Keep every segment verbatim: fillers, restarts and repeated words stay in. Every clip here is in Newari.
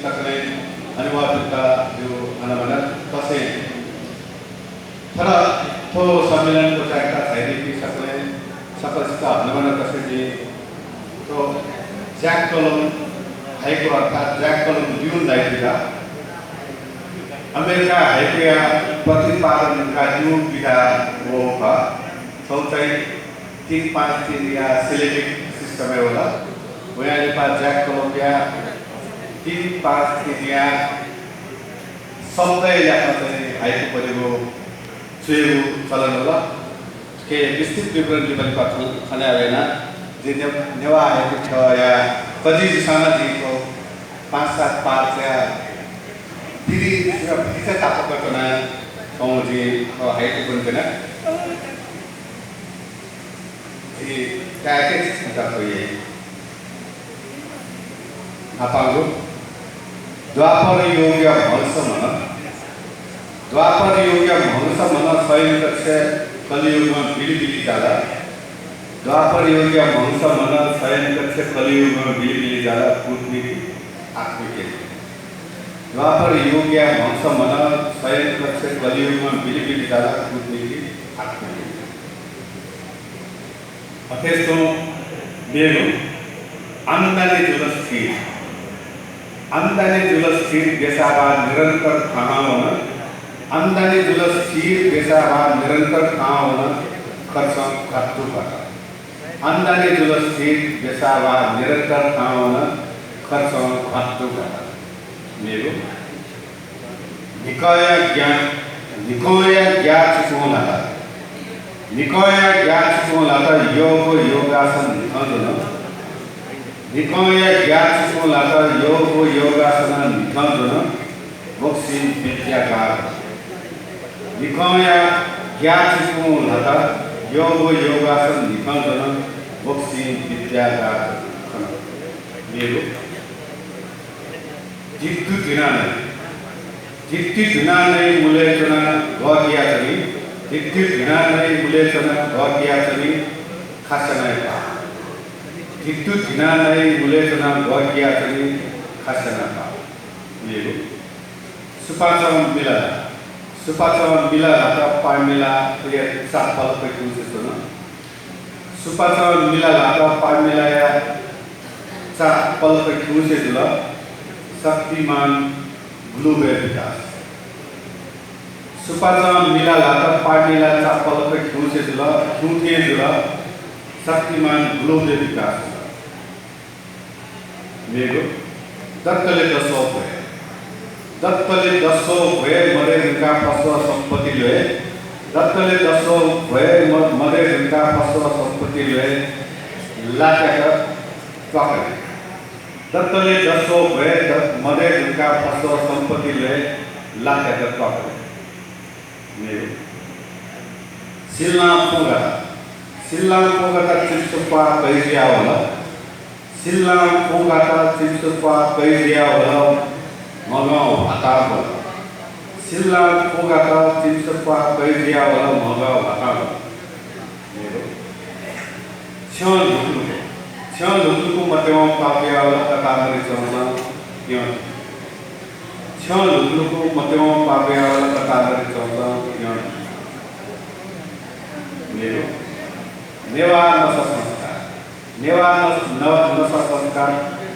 सकलें हनेबहःपिन्त जिगु हनाबना तसें थ्व सम्मेलन क्वचायेत झायादीपिं सकलें सकसित हनाबना तसें जिं थ्व ज्याकलम हाइकु अर्थात् ज्याकलम ल्यूने लाइपिं अमेरिका हाइकुया प्रतिपादन धुंकाः ल्यूने पिदा वःगु खः। थ्व चाहिँ तीन पाँच तीन या syllabic system-य् वल। वयां लिपा ज्याकलमया तीन पाँच तीन या शब्दया ल्याखं चाहिँ हाइकु पद्यःगु च्वयेगु चलन वल। थुके विस्तृत विवरण लिपा लिपा खन-, खने याना। जिं ने-, नेवाः हाइकु ख्यःया कजिं जिं साना जिं थ्व पाँच सात पाँचया बिरि, बिरि चाहिँ तापाक च्वना थौं जिं थ्व हाइकु ब्वने त्यना। जिं काय्‌के छिकपिन्त थ्व याइ। न्हापांगु, द्वापर युगया म्हगस म्हन, द्वापर युगया म्हगस म्हन शयनकक्ष कलियुगं बिलिबिलि जाल। द्वापर युगया म्हगस म्हन शयनकक्ष कलियुगं बिलिबिलि जाल, कूटनीति आत्मकेन्द्र। द्वापर युगया म्हगस म्हन शयनकक्ष कलियुगं बिलिबिलि जाल, कूटनीति आत्मकेन्द्र। अथे तुं मेगु, आम्दानी जुल स्थिर। आम्दानी जुल स्थिर, बेसाभार निरन्तर थाहां वन। आम्दानी जुल स्थिर, बेसाभार निरन्तर थाहां वन, खर्च घात्तु घट। आम्दानी जुल स्थिर, बेसाभार निरन्तर थाहां वन, खर्च घात्तु घट। मेगु, न्हिकया ज्ञा-, न्हिकया ग्याः चिकुं ल्हात। न्हिकया ग्याः चिकुं ल्हात, योग योगासन न्हिकं ज्वन। न्हिकया ग्याः चिकुं ल्हात, योग योगासन न्हिकं ज्वन, वक्सिं विद्या गाः। न्हिकया ग्याः चिकुं ल्हात, योग योगासन न्हिकं ज्वन, वक्सिं विद्या गाः। मेगु, धित्तु धिनानय्, धित्तु धिनानय् मुलय् च्वनाः गः कियाच्वनी। धित्तु धिनानय् मुलय् च्वनाः गः कियाच्वनी, खास्यानाय् पाः। धित्तु धिनानय् मुलय् च्वनाः गः कियाच्वनी, खास्यानाय् पाः। मेगु, सुपाँचं मिला ल्हात। सुपाँचं मिला ल्हात, पाँय् मिला थुया चा पलख खिउँसे च्वन। सुपाँचं मिला ल्हात, पाँय् मिलाया चा पलख खिउँसे जुल, शक्तिमान गुलुबय् विकास। सुपाँचं मिला ल्हात, पाँय् मिला चा पलख खिउँसे जुल, खिउँथें जुल, शक्तिमान गुलुबय् विकास जुल। मेगु, दत्तले दसौ भ्वय्। दत्तले दसौ भ्वय् मदय् धुंकाः फस्व सम्पत्ति ल्वय्। दत्तले दसौ भ्वय् म-, मदय् धुंकाः फस्व सम्पत्ति ल्वय्। लात्यात त्वाकले। दत्तले दसौ भ्वय् द-, मदय् धुंकाः फस्व सम्पत्ति ल्वय्। लात्यात त्वाकले। मेगु। सिल्लां पुंगात। सिल्लां पुंगात चिप्सुप्वाः कइ जुयावल। सिल्लां पुंगात चिप्सुप्वाः कइ जुयावल, म्हगं ह्वातां वल। सिल्लां पुंगात चिप्सुप्वाः कइ जुयावल, म्हगं ह्वातां वल। मेगु। छ्यं लुकुलुकु। छ्यं लुकुलुकु मत्यवं पाः बुयावल, कतामरि चौंचं यं। छ्यं लुकुलुकु मत्यवं पाः बुयावल, कतामरि चौंचं यं। मेगु। नेवाः नसा संस्कार। नेवाः नस-, न-, नसा संस्कार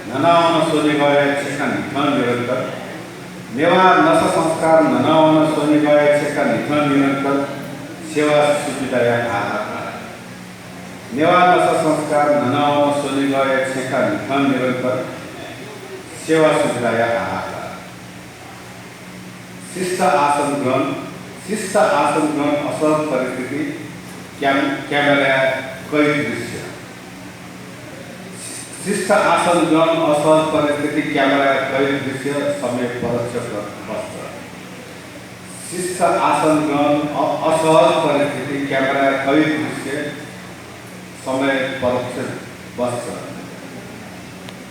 न्हनावन स्वनिगःया छेँखा न्हिथं निरन्तर। नेवाः नसा संस्कार न्हनावन स्वनिगःया छेँखा न्हिथं निरन्तर, सेवा सुविधाया हाहाकार। नेवाः नसा संस्कार न्हनावन स्वनिगःया छेँखा न्हिथं निरन्तर, सेवा सुविधाया हाहाकार। शिष्ट आसन ग्रहण, शिष्ट आसन ग्रहण असहज परिस्थिति, क्याम-, क्यामेराया कैद दृश्य। शिष्ट आसन ग्रहण असहज परिस्थिति, क्यामेराया कैद दृश्य, समय परोक्ष बस्त्र। शिष्ट आसन ग्रहण अ-, असहज परिस्थिति, क्यामेराया कैद दृश्य, समय परोक्ष बस्त्र।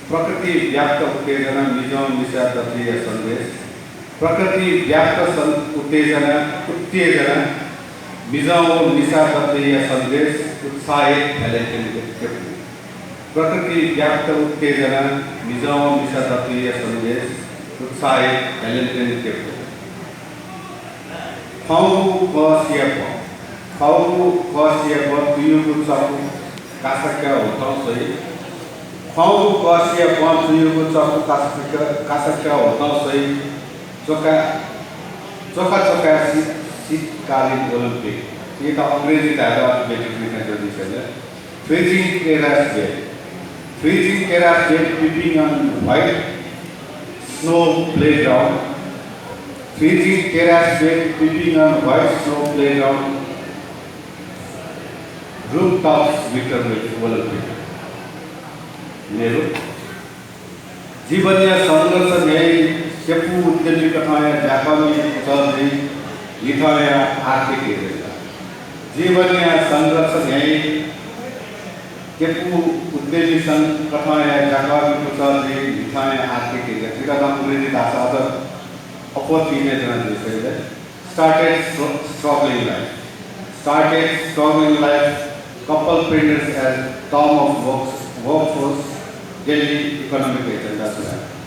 प्रकृति व्याप्त उत्तेजना, मिजं मिसा दथुइया सन्देश। प्रकृति व्याप्त सन्-, उत्तेजना, उत्तेजना, मिजं व मिसा दथुइया सन्देश, उत्साहित भ्यालेत्यंगु। प्रकृति व्याप्त उत्तेजना, मिजं व मिसा दथुइया सन्देश, उत्साहित भ्यालेन्टाइन केपु। ख्वाउगु कःसिया बँ, ख्वाउगु कःसिया बँ तुयुगु चकु कासाक्यः होतं स्वइ। ख्वाउगु कःसिया बँ तुयुगु चकु कासाक्यः, कासाक्यः होतं स्वइ। चोखा, चोखा चोखा शीत, शीतकालीन ओलम्पिक। ये त अंग्रेजी धायेत अति बेठीक मिखा ज्योतिषय्। Freezing terrace bed. Freezing terrace bed peeping on white snow playground. Freezing terrace bed peeping on white snow playground. Rooftops winter Olympic. Nehru. जीवनया संघर्ष न्ह्याइ केपु उद्यमी कथंया ज्याकःमि पुचः जुइ न्हिथंया आर्थिक हेरचाह। जीवनया संघर्ष न्ह्याइ केपु उद्यमी सं-, कथंया ज्याकःमि पुचः जुइ न्हिथंया आर्थिक हेरचाह। थ्व नं अंग्रेजी धाःसा अझ अप्वः थुइके ज्याना जुइ। Started stru-, struggling life. Started struggling life. Couple perished as term of works, workforce, Delhi economic agenda।